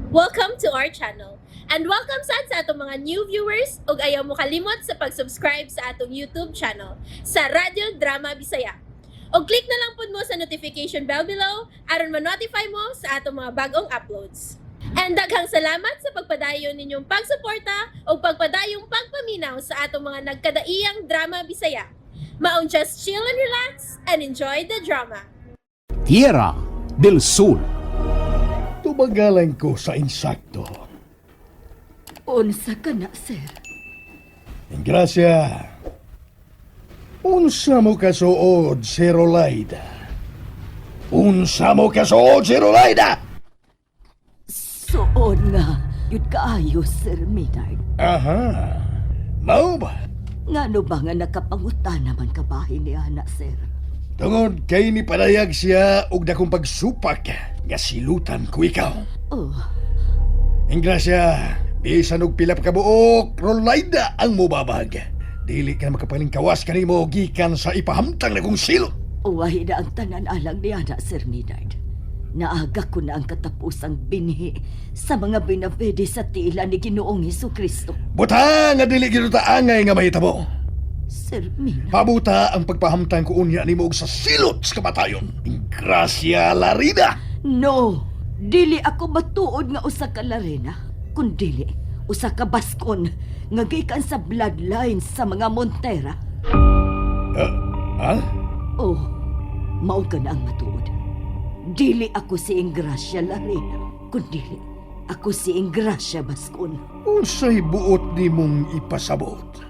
Welcome to our channel. And welcome sad sa atong mga new viewers ug ayaw mo kalimot sa pag-subscribe sa atong YouTube channel sa Radyo Drama Bisaya. Og click na lang pud mo sa notification bell below aron ma-notify mo sa atong mga bagong uploads. And daghang salamat sa pagpadayon ninyong pagsuporta ug pagpadayong pagpaminaw sa atong mga nagkadaiyang drama Bisaya. Maong just chill and relax and enjoy the drama. Tierra del Sol. Tumagalan ko sa insakto. Unsa ka na, sir? Gracias. Unsa mo kasuod si Rolaida? Unsa mo kasuod si Rolaida? Suod nga, yun kaayo, Sir Maynard. Aha. Mao ba? Ngano ba nga nakapangutana man kabahin ni ana, sir? Tungod kay ni padayag siya og dakong pagsupak nga silutan ko ikaw. Oh, Ingrasya, bisan og pila pa ka buok, Rolaida ang mobabag. Dili ka na makapalingkawas kanimo gikan sa ipahamtang na kong silot. Uwahi na ang tanan alang ni ana, Sir Maynard. Naaga ko na ang katapusang binhi sa mga binabede sa tila ni Ginoong Hesus Kristo. Buta nga dili gyud ta angay nga mahitabo. Sir Maynard, Pabuta ang pagpahamtang ko unya nimo og sa silot sa kamatayon. Ingrasya Larida. No! Dili ako matuod nga usa ka larena, kundili usa ka baskon nga gikan sa bloodline sa mga Montera. Ha? Oh, mao ka na ang matuod. Dili ako si Ingracia Larena, kundili ako si Ingracia Bascon. Unsay buot nimong ipasabot?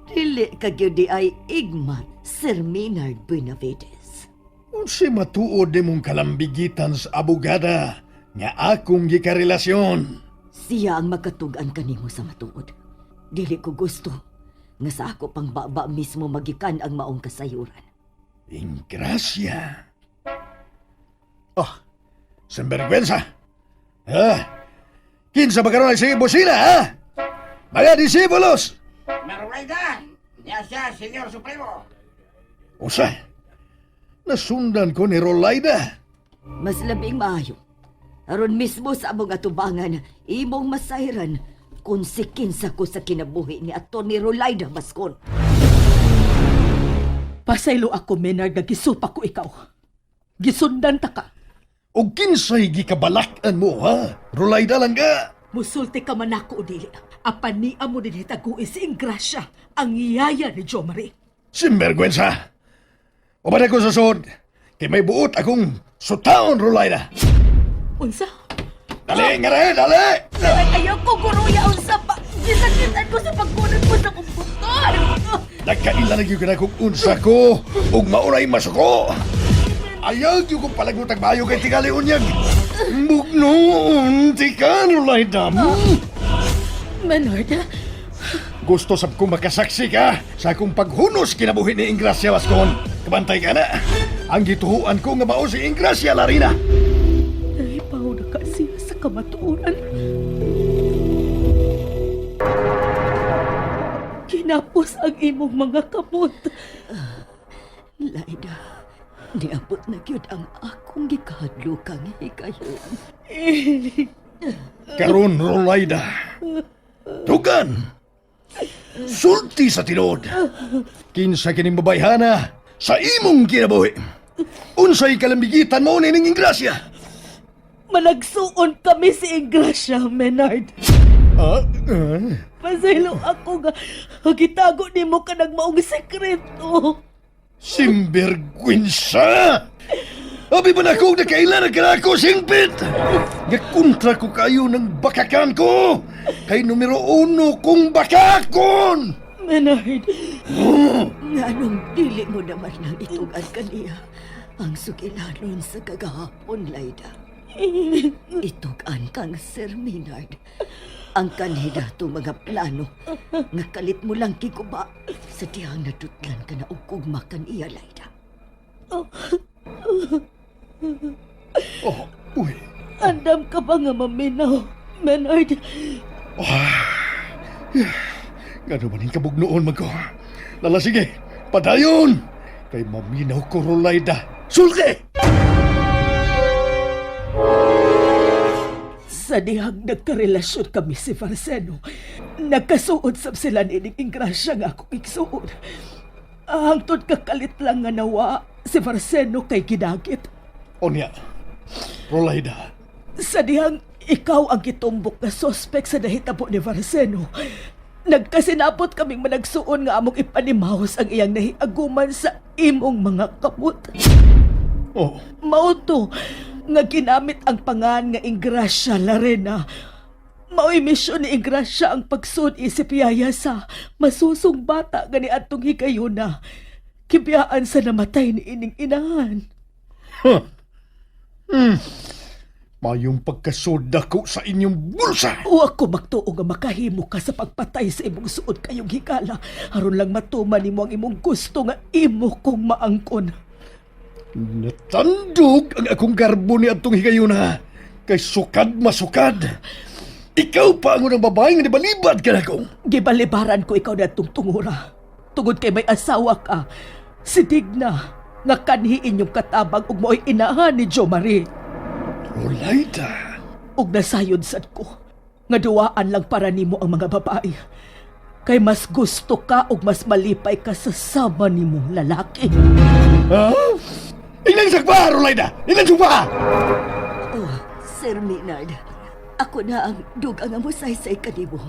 Dili ka gyud di ay igmat, Sir Maynard Benavides. Unsay matuod nimong kalambigitan sa abogada nga akong gikarelasyon? Siya ang makatug-an kanimo sa matuod. Dili ko gusto nga sa ako pang baba mismo magikan ang maong kasayuran. Ingrasya. Oh, sinvergüenza. Ha? Kinsa ba karon ang busina, ha? Mga disipulos! Marulaida! Niya siya, Senyor Supremo! Usa, nasundan ko ni Rolaida. Mas labing maayo. Aron mismo sa among atubangan, imong masayran kung sikinsa ko sa kinabuhi ni Atty. Rolaida Bascon. Pasaylo ako, Menard, nga gisupa ko ikaw. Gisundan ta ka. O kinsay gikabalak-an mo, ha? Rolaida lang ka. Musulti ka man ako o dili. Apan niya mo din hitagui si Ingrasya, ang iyaya ni Jo Marie. Sinvergüenza. O ba ko sa sud? Kay may buot akong sutaon, Rolaida. Unsa? Dali, nga rin, dali! Ay, ayaw ko guruya unsa pa. Gisakitan ko sa pagkunod mo sa komputer. Nagkaila na gyud ka kung unsa ko ug maunay masuko. Ayaw gyud kong palagutag bayo kay tingali unyag. Bugnoon ti ka, Rolaida. Menard, Gusto sab ko makasaksi ka sa akong paghunos kinabuhi ni Ingracia Bascon. Kabantay ka na. Ang gituhuan ko nga mao si Ingracia Larina. nahipaw na ka siya sa kamatuoran. Kinapos ang imong mga kamot. Laida, niabot na gyud ang akong gikahadlokang higayon. Karon Rolaida. Tugan. Sulti sa tinuod. Kinsa kining babayhana sa imong kinabuhi. Unsay kalambigitan mo nining Ingracia? Managsuon kami si Ingrasya, Menard. Ah, ah. Pasaylo ako nga gitago nimo ka nagmaong sekreto. Simbergwensa! Abi ba na kong nakailan na kanako, singpit? Nga kontra ko kayo ng bakakan ko! Kay numero uno kong bakakon! Menard, Nganong dili mo naman nang itugan kaniya ang sugilanon sa kagahapon, Laida. Itugan kang Sir Maynard. Ang kanila to mga plano nga kalit mo lang kikuba sa dihang nadutlan ka na og kugma kan iya, Laida. Oh, uy. andam ka ba nga maminaw, Menard? Nga naman yung kabugnoon man ko. Lala, sige, padayon! Kay maminaw ko, Rolaida. Sulti! Sa dihang nagkarelasyon kami si Farseno, nagkasuod sab sila nining ingrasya nga akong igsuon. Hangtod kakalit lang nga nawa si Farseno kay gidagit. Onya, Rolaida. Sa dihang ikaw ang gitumbok na sospek sa nahitabo ni Farseno, nagkasinabot kaming managsuon nga among ipanimaos ang iyang nahiaguman sa imong mga kamot. Oh, Mao to nga ginamit ang pangan nga Ingrasya Larena. Mao'y misyon ni Ingrasya ang pagsud isip yaya sa masusong bata nga niadtong higayuna. Kibiyaan sa namatay ni ining inahan. mayong pagkasuda ko sa inyong bulsa. O ako magtuo nga makahimo ka sa pagpatay sa imong suod kayong higala aron lang matuman nimo ang imong gusto nga imo kong maangkon. Natandog ang akong garbo ni atong higayuna. Kay sukad masukad. Ikaw pa ang unang babae nga nibalibad ka na ko. Gibalibaran ko ikaw na tungtungura. Tungod kay may asawa ka, si Digna, nga kanhi inyong katabang ug mo'y inahan ni Jo Marie. Rolaida. Ug nasayod sad ko, nga duwaan lang para nimo ang mga babae. Kay mas gusto ka ug mas malipay ka sa sama nimong lalaki. Ha? Ilang sakpa, Rolaida! Ilang sakpa! Oh, Sir Maynard, ako na ang dugang nga mosaysay kanimo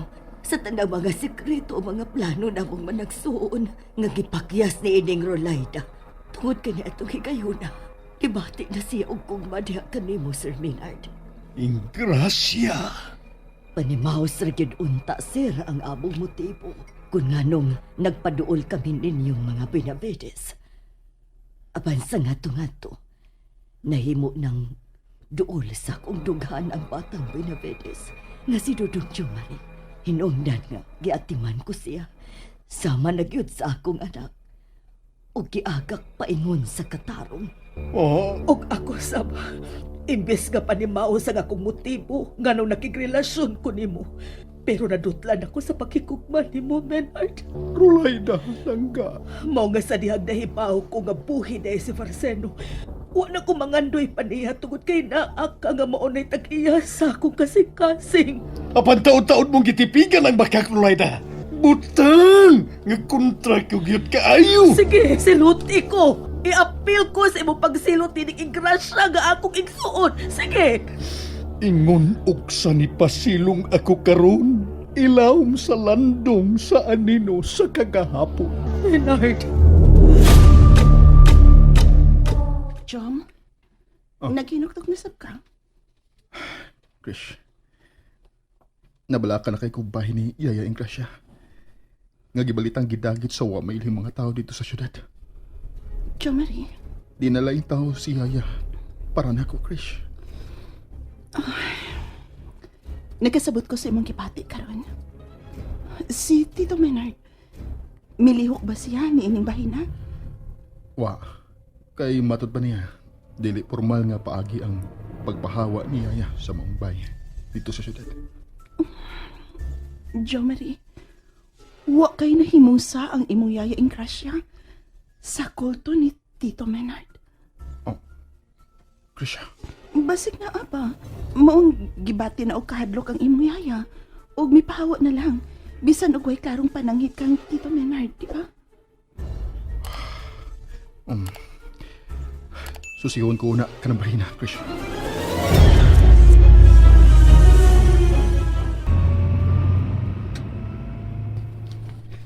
sa tanang mga sekreto o mga plano namong managsuon nga gipakyas ni ining Rolaida. Tungod kani atong higayuna, gibati na siya og gugma diha kanimo, Sir Maynard. Ingrasya. Panimaos ra gyud unta, sir, ang among motibo kung nganong nagpaduol kami ninyong mga Benavides. Apan sa ngato-ngato, nahimo ng duol sa akong dughan ang batang Benavides nga si Dudong Jomari. Hinungdan nga giatiman ko siya. Sama na gyud sa akong anak. O giagak paingon sa katarong. Oh, Ug ako sab, imbes nga panimaos ang akong motibo nganong nakigrelasyon ko nimo. Pero nadutlan ako sa pakikugma nimo, Menard. Rolaida, langga. Mao nga sa dihag nahibaw ko nga buhi na si Farseno. Wa na ko mangandoy pa niya tungod kay naa ka nga mao na'y tag-iya sa akong kasing-kasing. Apan taon-taon mong gitipigan ang bakak, Rolaida. Butang! Nga kontra ko gyud kaayo. Sige, siluti ko. I-appeal ko sa imong pagsilot tinig ingrasya nga akong igsuon. Sige. Ingon uksa ni pasilong ako karon. Ilawom sa landong sa anino sa kagahapon. Leonard. Jom, naghinuktok na sab ka. Krish, nabala ka na kay kubahin ni Yaya Ingrasya. Nga gibalitang gidagit sa wa mailhing mga tao dito sa syudad. Jomari, Di na laing tao si Yaya para nako, Krish. nagkasabot ko sa imong gipati karon. Si Tito Menard, milihok ba siya ni ining bahina? Wa, kay matod pa niya, dili formal nga paagi ang pagpahawa ni Yaya sa Mumbai dito sa syudad. Jomari, wa kay nahimusa ang imong yaya Ingrasya sa kulto ni Tito Menard. Oh, Krisha, Basig na apa, maong gibati na og kahadlok ang imong yaya ug mipahawa na lang. Bisan og way klarong pananghit kang Tito Menard, di ba? susihon ko una ka ng bahina, Krish.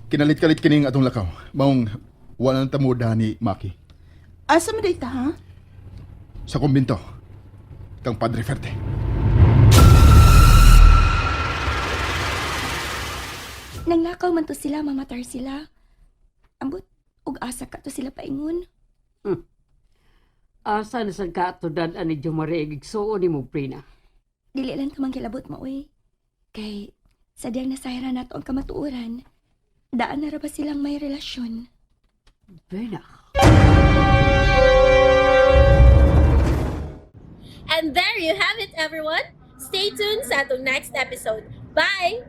Kinalit-kalit kining atong lakaw. Maong wala nang tamuda ni Maki. Asa man day ta, ha? Sa kumbinto, kang Padre Ferte. Nanglakaw man to sila, mamatar sila. Ambot, ug asa ka to sila paingon. Asa na sa kaatudan ani Jomari igsuon ni mo Prina. Dili lang ka manggilabot mo, uy. Kay, sa diyang nasayra nato ang kamatuoran, daan na ra ba silang may relasyon? Prina. And there you have it, everyone. Stay tuned sa atong next episode. Bye!